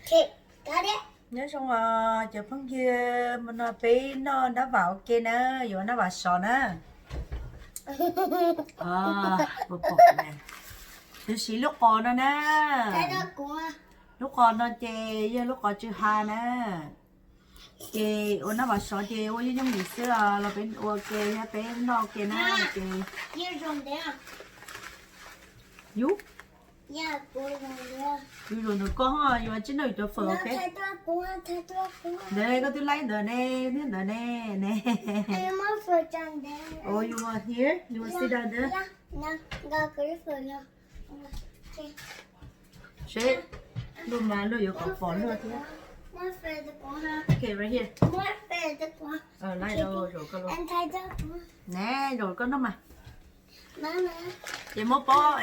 Nyob zoo os cov phooj ywg, hmo no peb noj nab vam ua ke na, yuav nab vam sov na. Tab sis lub qos no na, lub qos no ces yog lub qos tsw ha na. Ces ua nab vam sov ces ua yooj yooj yim xwb os, los peb ua ke thiab peb noj ua ke na. Ces yus, yus zoo ntawm koj, yuav tsis noj yus cov fawm, ok. Ntawd koj twb laib ntawd ne, thiab ntawd ne, ne. Oh, you want here? You want sit down there? Seb, luag mas luag yuav kom pom luag thiab. Ok, right here. Laib rau, zaum koj los. Ne, zaum koj noj mas. Ces muab pob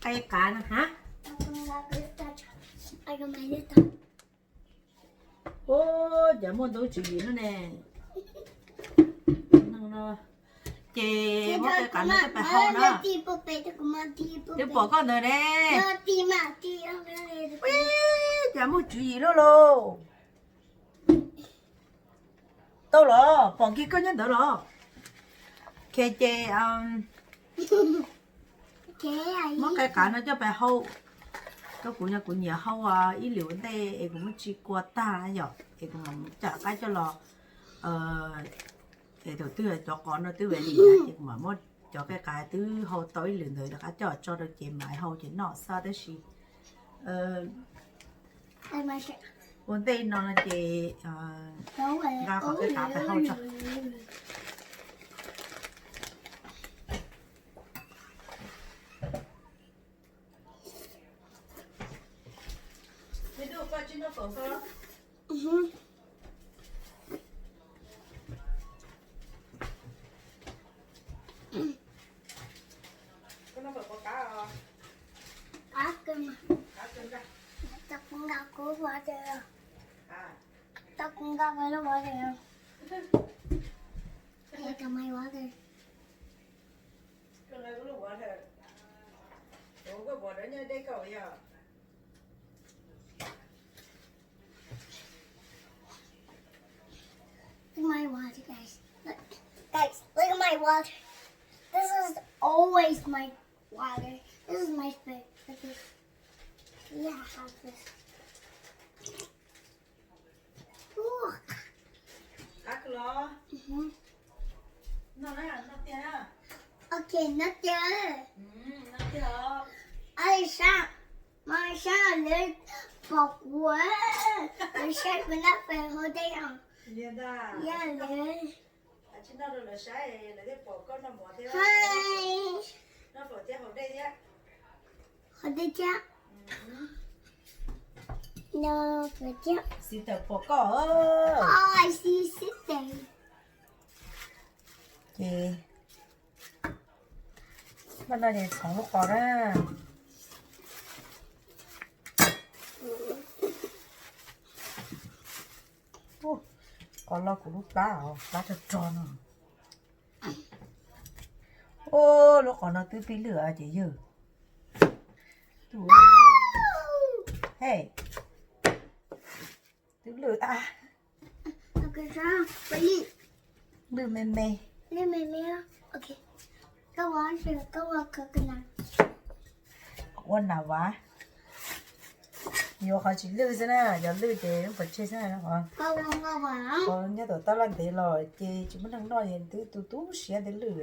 qe qav no ha. Ua cas muaj ntau tswv yim no ne. Ces muab qe qav no coj pais hau na. Twb pom koj ntawd ne. Ua cas muaj tswv yim luaj lauj. Tau los, pom kiag koj nyob ntawd los. Ok, ces muab qe qav no coj pais hau. Koj, kuv nyob, kuv nyiam hau ib lwm ua ntej es kuv muab tsis kua tag yom, es kuv mam coj rov qab coj los. Es thaum twg cov qos no twb ready na, ces kuv mam muab cov qe qav twb hau tau ib lwm ntawd rov qab coj tso rau ces mam hau ces noj xwb, tab sis ua ntej no ces nqa qhov qe qav pais hau tso. Qab kawg mas. Tau kuv nqa kuv water. Tau kuv nqa kuv lub water. Tau my water. Look at my water, guys. Look, guys, look at my water. This is always my water. This is my favorite. Look at this. Yeah, I have this. Ooh. Qab kawg los. Mhm. Noj na, noj tiag na. Ok, noj tiag. Mm, noj tiag os. Oj, sab, mas sab lawv pom kuv, lawv saib kuv noj fawm hauv dej os. Yog ntag. Yog lawv. Tsis noj rau lawv saib, lawv thiaj pom koj noj mov thiab. Hi. Noj fawm thiab haus dej thiab. Haus dej thiab. Noj fawm thiab. Sister pom koj. Oj, I see sister. Ces noj no ces txhoov lub qos na. Ua, qos lo kuv lub plab os, plab rog rog no. Ua, lub qos no twb pib lwj ces yog. Hey, twb lwj a. Lwj me me. Ua nas vas. Yuav qhov tsis lwj xwb na, yog lwj ces pov tseg xwb na. Qhov nyob tom tab laj ntev los ces tsis muaj neeg noj es twb tu tu siab ntev lwj.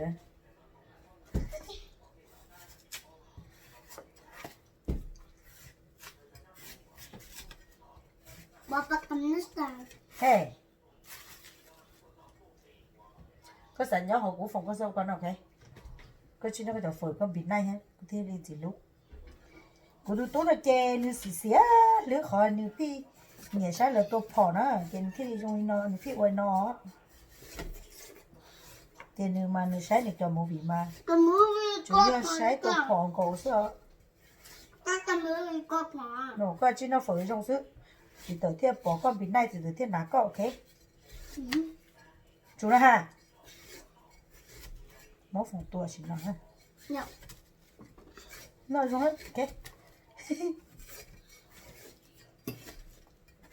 Hey, koj xav nyob hauv kuv foom koj xav ko no, ok. Koj tsis noj koj cov fawm koj npis naij thiab kuv thiaj li txiv lub. Kuv tus tub no ces nws xim xiav hlwb qhov nws pheej nyiam saib lawv tua phom na, ces nws thiaj li zoo li no, nws thiaj ua li no. Ces nws mas nws saib nws cov movie mas tsuas yog saib tua phom nkaus xwb os. Koj tsis noj fawm zoo xwb, txiv tawm thiaj pom koj npis naij, txiv tawm thiaj hnav koj, ok. Tsum na ha. Muab foom tua sim no. Noj zoo, ok.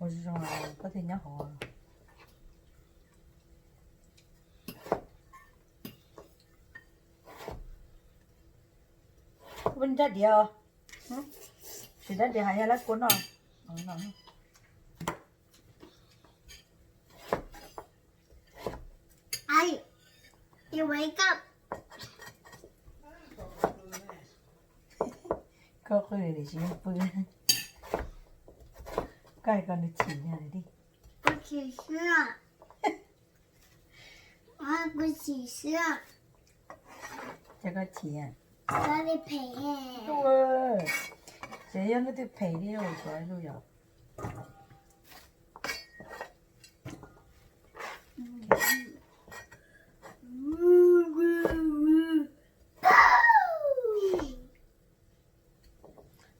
Ua zoo, koj thiaj nyob hauv. Koj peb nrab diav, sim nrab diav hais yog lab kua noj. Koj qw li tsis pw. Koj hais kom nws chim yog li. Ces koj chim. Ces yog leej twg phem li ua xyov li yom.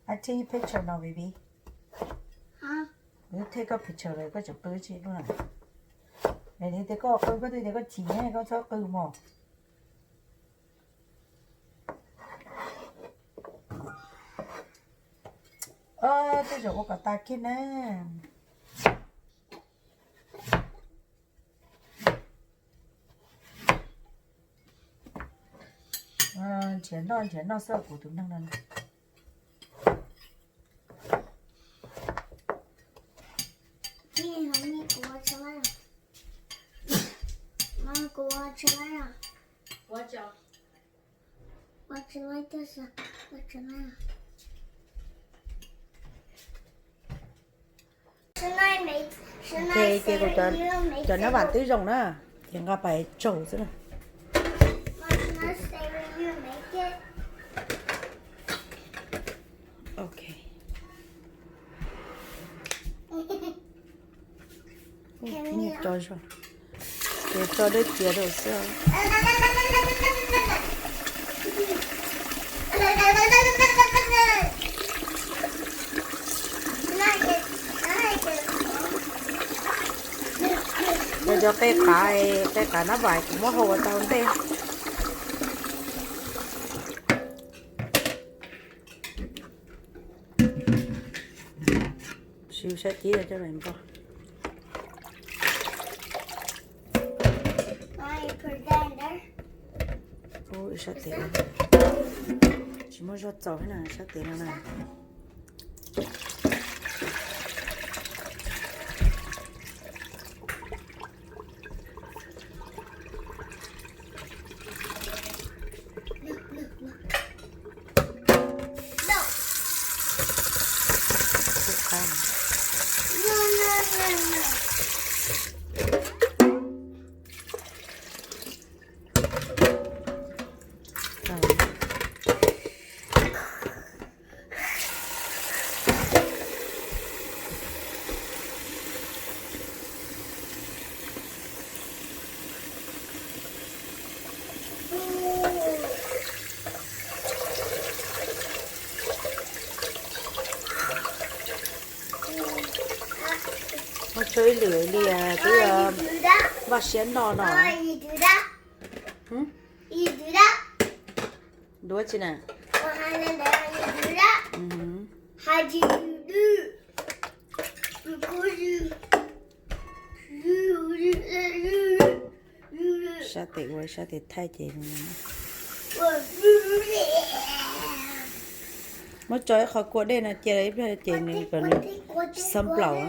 I take your picture now, baby. Kuv take koj picture lawm koj tseem qw tsis lub na. Tias koj qw koj twb tias koj chim, koj txhob qw mog. Tej zaum ua kom tas kiag na. Nrhiav noj nrhiav noj xwb kuv tus neeg no. Ces kuv cov nab vam twb zoo na, ces nqa pais tsaug xwb na. Ok. Tso, ces tso dej tiav rau xwb. Cov qe qav, qe qav nab vam kuv muab hau ua tau ntej. Siv sab cib coj los npog. Sab tes, tsis muaj zog txaus na, sab tes no na. Muab tso ib lwm li twb vaj siab noj no. Duab tsi na? Sab tes ua sab tes thaij ces muab tso ib qho kua dej no cia ib pliag ces nws kom nws xab nplaum.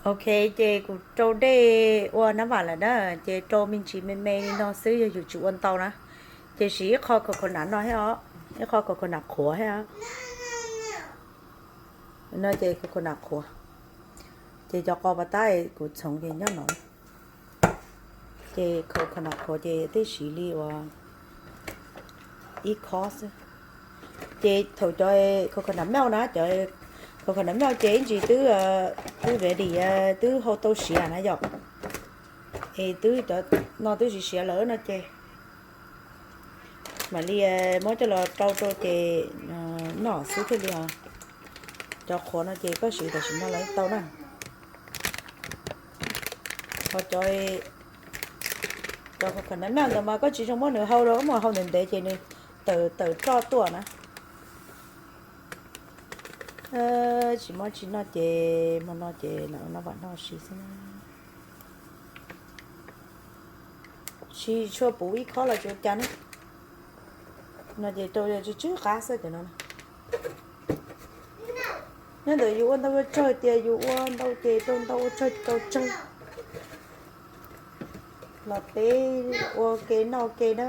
Ok, ces kuv rau dej ua nab vam lawm na, ces rau me ntsis me me li no xwb, yog yus tsis ua ntau na. Ces siv ib qho coconut no thiab os, ib qho coconut qhuav thiab os. No ces coconut qhuav, ces cov qos pas tab kuv txhoov ces nyob no. Ces coconut qhuav ces twb siv li uas ib khob xwb. Ces thaum cov coconut milk na, cov coconut milk ces ib ntsis twb, twb ready, twb hau tau siav na yom. Es twb cov no twb siav siav lawm no ces mam li muab coj los rau rau ces noj xwb thiaj li os. Cov qhuav no ces koj siv tam sim no los yeej tau na. Ho cov, cov coconut milk ntawd mas koj tsis zoo muab nws hau rau, koj muab hau ntev ntev ces nws tawm tawm roj tuaj na. Tsis muab tsis noj ces hmo no ces lam ua nab vam noj ua si xwb na. Tsis tshua puv ib khob los tsis ua cas na. No ces rau tsw tsw qab xwb cov no. Nyob ntawm yus ua ntau ua tsawg tias yus ua ntau ces rau ntau, ua tsawg rau tsawg. Los peb ua ke noj ke na.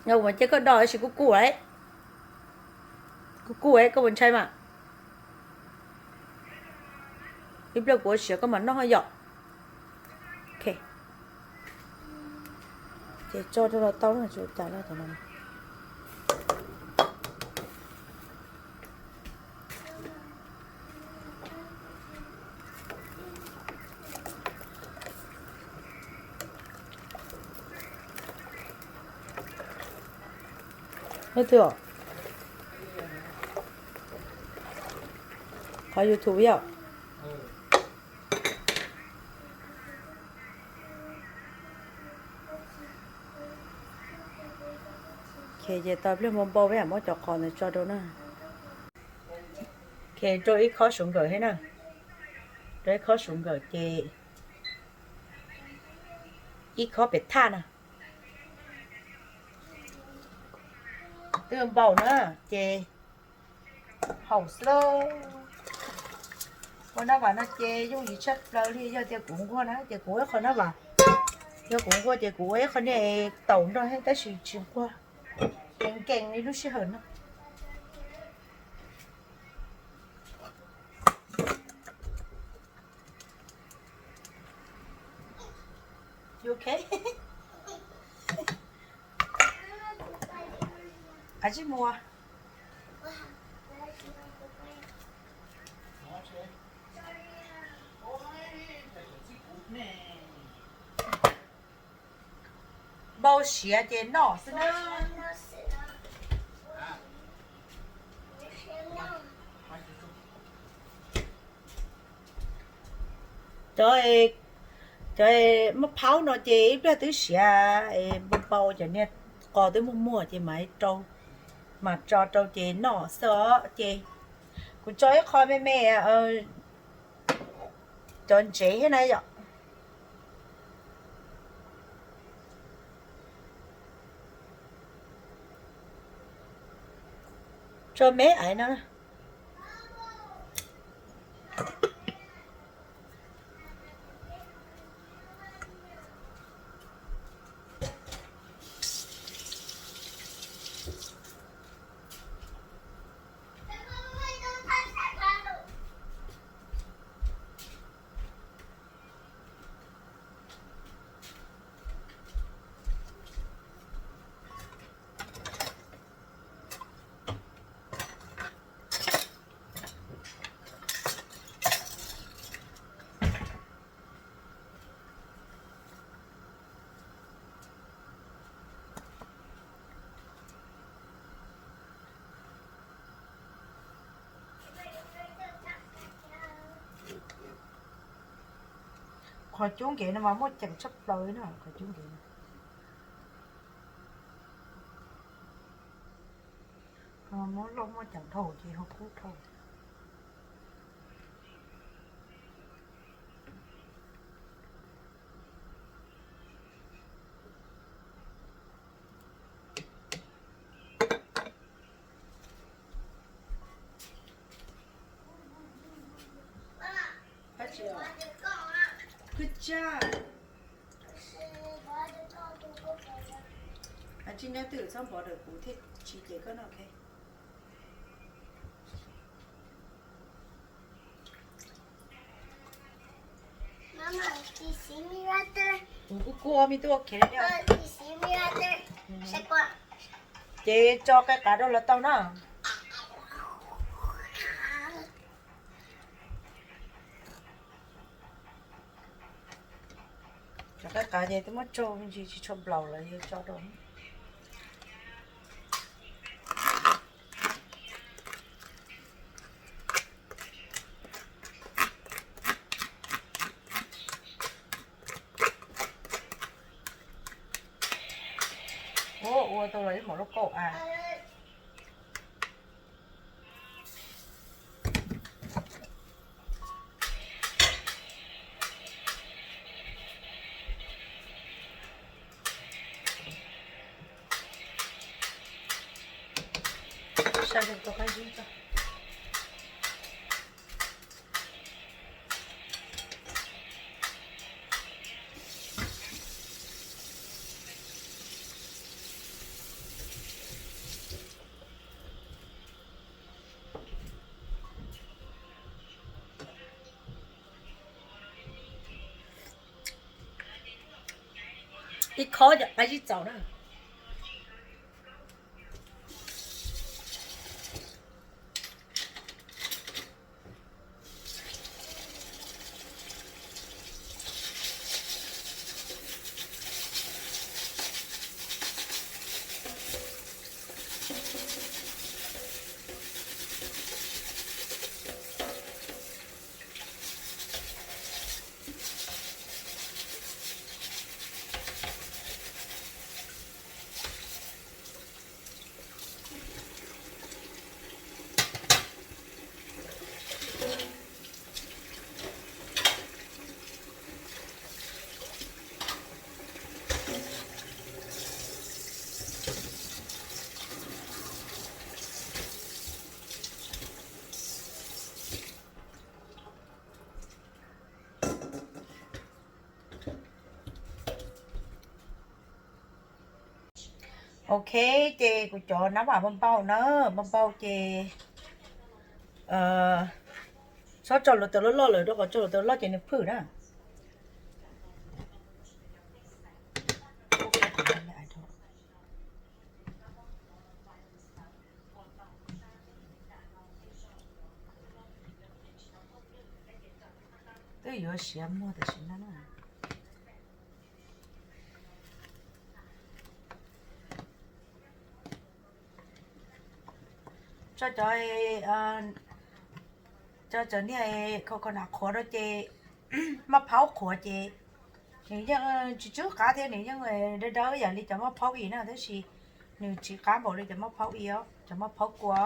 Ua cia koj do tab sis kuj kuj, kuj kuj, koj puas ntshai mas? Ib pliag kuv ua siav koj mam noj yom. Ces tso rau los tau na, tsis ua cas na cov no. Leej twg os? Qhov YouTube yom? Ces tau pliag npau npau peb mam muab cov qos ntawd tso rau na. Ces rau ib khob sugar thiab na. Rau ib khob sugar ces ib khob pem thaj na. Twb npau na, ces haum xwb lauj. Ua nab vam no ces yooj yim tshaj plaws li, yog tias kuv nquag na ces kuv ua ib qho nab vam. Yog kuv nquag ces kuv ua ib qho niag taum nrog thiab, tab sis tsis nquag, nkees nkees li lub sij hawm no. You okay? Ab tsis muaj. Npau siav ces noj xwb na. Cov, cov maj phaub no ces ib pliag twb siav es npau npau, cov niag qos twb muag muag ces mam rau, mam tso rau ces noj xwb os. Ces kuv tso ib qho me me cov ntsev thiab na yom. Tso me aiv no. Qhov cub nkev no mas muaj ceem tshaj plaws na, qhov cub nkev no. Muab loj muaj ceem dhau ces ho kub dhau. Good job. Tsis nyob twj ywm txhob npov rawv kuv thiaj tsis cem koj no, ok. Kuv kuj kua me tub, ok. Ces tso qe qav rau los tau na. Cov qe qav ces twb muab tsau me ntsis tsis tshua nplaum lawm, yog tso rau. Ua tau los ib mos lub kauj av. Ib khob cov qab zib txaus na. Ok, ces kuv cov nab vam npau npau na, npau npau ces txhob tso hluav taws loj loj lawm rau qhov tso hluav taws loj ces nws phwj na. Twb yuav siav muag tam sim no na. Tso cov, tso cov niag coconut qhuav rau ces maj phaub qhuav ces nws yeej tsis tsw qab thiab, nws yeej dawb dawb ib yam li cov maj phaub i na, tab sis nws tsis qab npaum li cov maj phaub i os, cov maj phaub kua.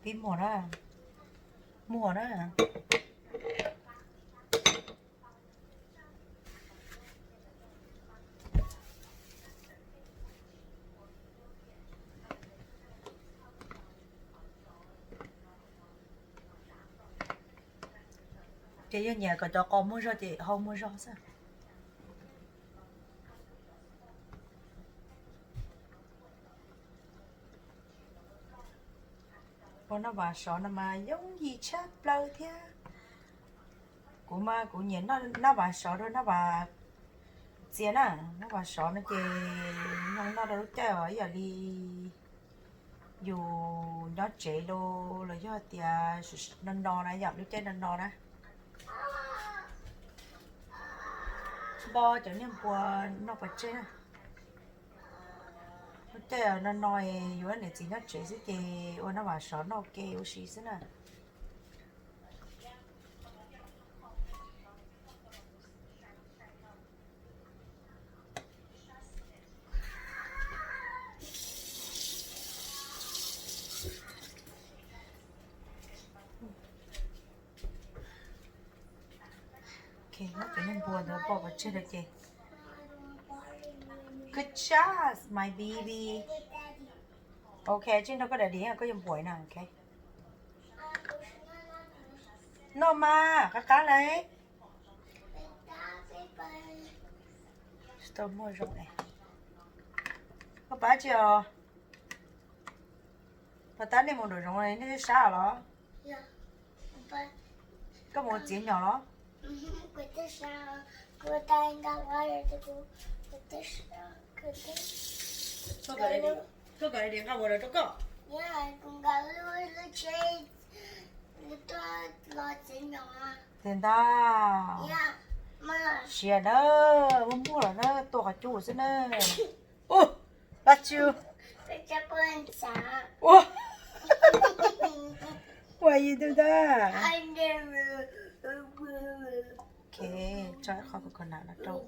Pib muag na, muag na. Ces yog nyiam kom cov qos muag zog ces hau muag zog xwb. Ua nab vas sov no mas yooj yim tshaj plaws thiab. Kuv mas kuv nyiam nab vas sov rau nab vas txias na. Nab vas sov no ces noj noj rau lub caij os, ib yam li yus nyob tsev los yog tias no no na, yam lub caij no no na. Npog cov niag npua noj pov tseg na. Lub caij no no yus niam txiv nyob tsev xwb ces ua nab vas sov noj ua ke ua si xwb na. Ok, muab cov niag npua ntawd npog pov tseg lawm ces. Good job, my baby. Ok, tsis nrog koj daddy, koj yuav npua na, ok. Noj mas, qab qab lauj. Tsis tau muaj zoo es. Koj pab tsis os? Pas tab nej mus nraum zoov nej sab los? Koj mus txiav nyom los? Koj kom daddy nqa mus rau koj. Tiag ntag. Siav na, muaj muaj los na, tua qhov cub xwb na. Ua, love you. Ua, ua yus tus ntag. Ok, tso ib qho coconut no rau.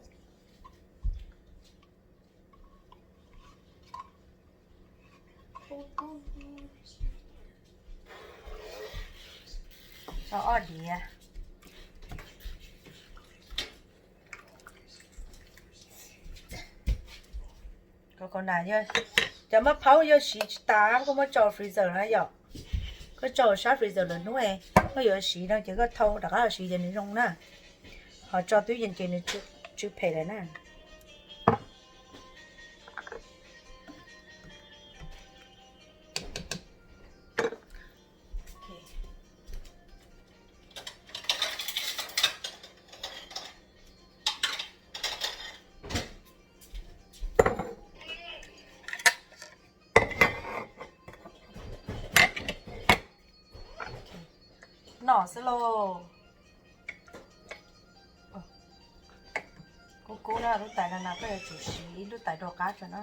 Tso ob diav. Coconut yog cov maj phaub yog siv tsis tas koj muab tso freezer na yom. Koj tso sab freezer lwm hnub, koj yuav siv no ces koj thau rov qab los siv ces nws zoo na. Ho tso tub yees ces nws tsw phem lawm na. Noj xwb lauj. Kub kub na, lub tais no na koj yuav tsum siv ib lub tais rau qab tso na.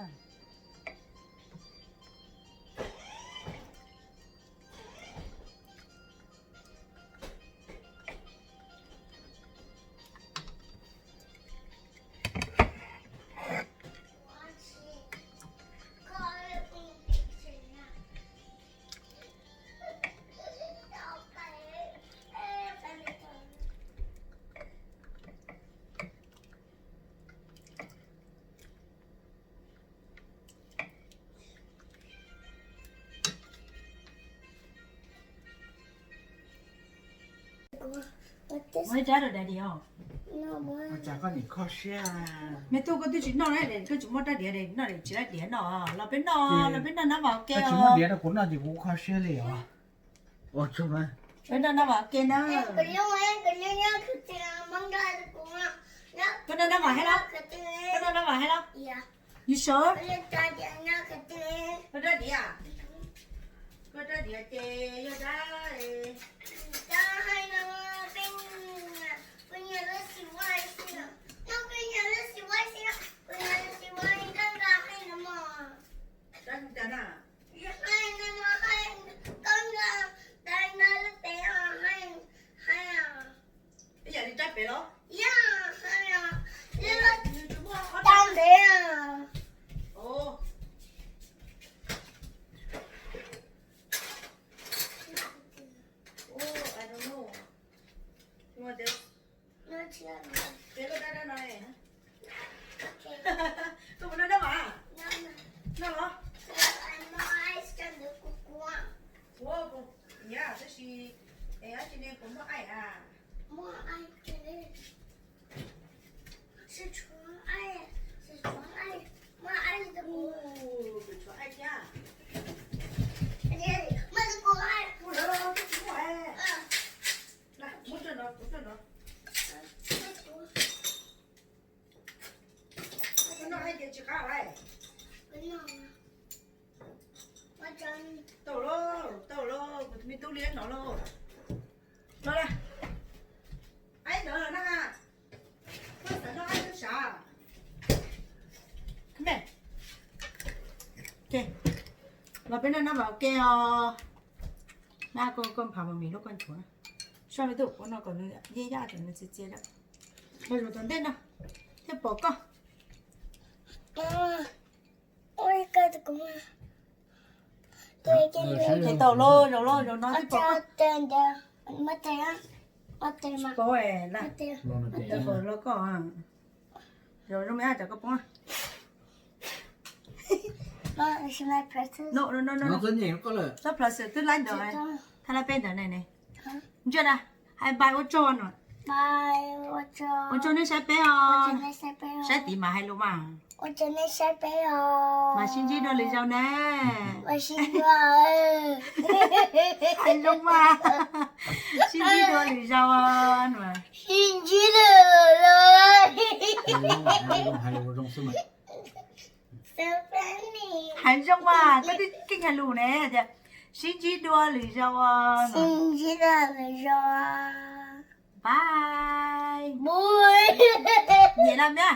Muab ib rab rau daddy os. Ua cas koj nim kho siab? Me tub, koj twb tsis noj na, koj tsis muab rab diav, noj tsis rab diav no, los peb noj, los peb noj nab vas ua ke. Koj tsis muab diav rau kuv noj ces kuv kho siab li os. Peb noj nab vas ua ke na. Koj noj nab vas thiab los? Koj noj nab vas thiab los? You sure? Koj rab diav, koj Rab diav ces yog rab, rab hais no, peb nyiam lub xim vaj xwb, no peb nyiam lub xim vaj xwb, peb nyiam lub xim vaj, koj nqa hais no mog. Rab cas na? Hais no mog, hais, koj nqa, koj nqa lub pem os, hais, hais. Ib yam li rab pem los? Yog, hais os, nws tsis muaj ob rab ntev. Peb lub rab rab no ne. Koj puas noj noj mas? Noj los? Ua, tab sis es dab tsi ne, puas muaj aim a? Muaj aim thiab. Muab rau no, kuv rau no. Koj noj aib ces tsis qab lawm. Tau lauj, tau lauj, kuv tus me tub liab no lauj. Los, aib ntawd na, koj xav noj aib twb sav. Los peb noj noj mas ua ke os. Na, koj nphav mas mis lub koj nchuav. Soj me tub ua no kom nws yeej yaj kom nws txias txias lawm. Los zus tom ntej no thiaj pom koj. Ces tau lauj, zaum lauj, zaum no thiaj pom koj. Pom na, pom los koj. Zaum zoo me ab, cov koj poob. No, no, no, no. Tsob plaub xwm twb laib ntawd, thaj lab peb ntawd ne ne. Ntsia na, hais bye ua tsaug no. Ua tsaug nej saib peb os. Saib tid mas hais lus mas. Mas sib ntsib dua lwm zaus na. Hais zoo mas. Sib ntsib dua lwm zaus. Sib ntsib dua lwm zaus. Hais zoo mas, koj twb keej hais lus ne tias sib ntsib dua lwm zaus. Sib ntsib dua lwm zaus. Bye. Nyiam lawm na.